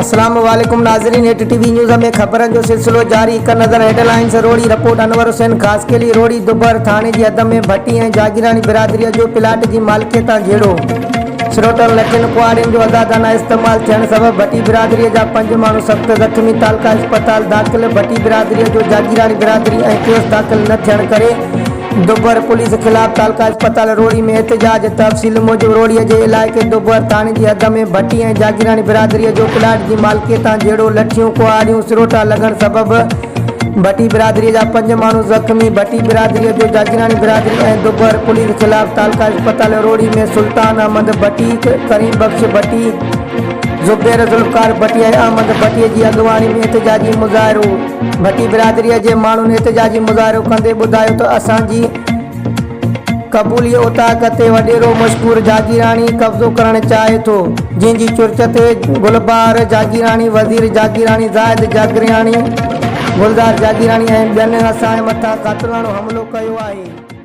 اسلام عليڪم ناظرين هيٺ ٽي وي نيوز ۾ خبرن جو سلسلو جاري هڪ نظر head lines Rohri report Anwar Hussain Khaskheli Rohri دبر ٿاڻي جي حد ۾ ڀٽي ۽ جاگيراڻي برادري جو پلاٽ جي مالڪي تان جهيڙو سروٽن لٺين ڪهاڙين جو آزادانه استعمال ٿيڻ سبب ڀٽي برادري جا پنج ماڻهو سخت زخمي تعلقه اسپتال داخل ڀٽي برادري جو جاگيراڻي برادري ۽ ڪيس داخل نه ٿيڻ ڪري دبر پوليس خلاف تعلقه اسپتال روهڙي ۾ احتجاج، تفصيل موجب روهڙي جي علائقي دبر ٿاڻي جي حد ۾ ڀٽي ۽ جاگيراڻي برادري جو پلاٽ جي مالڪي تان جهيڙو، لٺيون، ڪهاڙيون، سروٽا لڳڻ سبب ڀٽي برادري جا پنج ماڻهو زخمي، ڀٽي برادري جو جاگيراڻي برادري ۽ دبر پوليس خلاف تعلقه اسپتال روهڙي ۾ سلطان احمد ڀٽي، ڪريم بخش ڀٽي، زبير ذوالفقار ڀٽي ۽ احمد ڀٽي جي اڳواڻي ۾ احتجاجي مظاهرو. ڀٽي برادريء جي ماڻهن احتجاجي مظاهرو ڪندي ٻڌايو ته اسان جي قبولي اوطاق تي وڏيرو مشڪور جاگيراڻي قبضو ڪرڻ چاهي ٿو، جنهن جي چرچ تي گلبهار جاگيراڻي، وزير جاگيراڻي، زاهد جاگرياڻي، گلزار جاگيراڻي ۽ ٻين اسان مٿان قاتلاڻو حملو ڪيو آهي.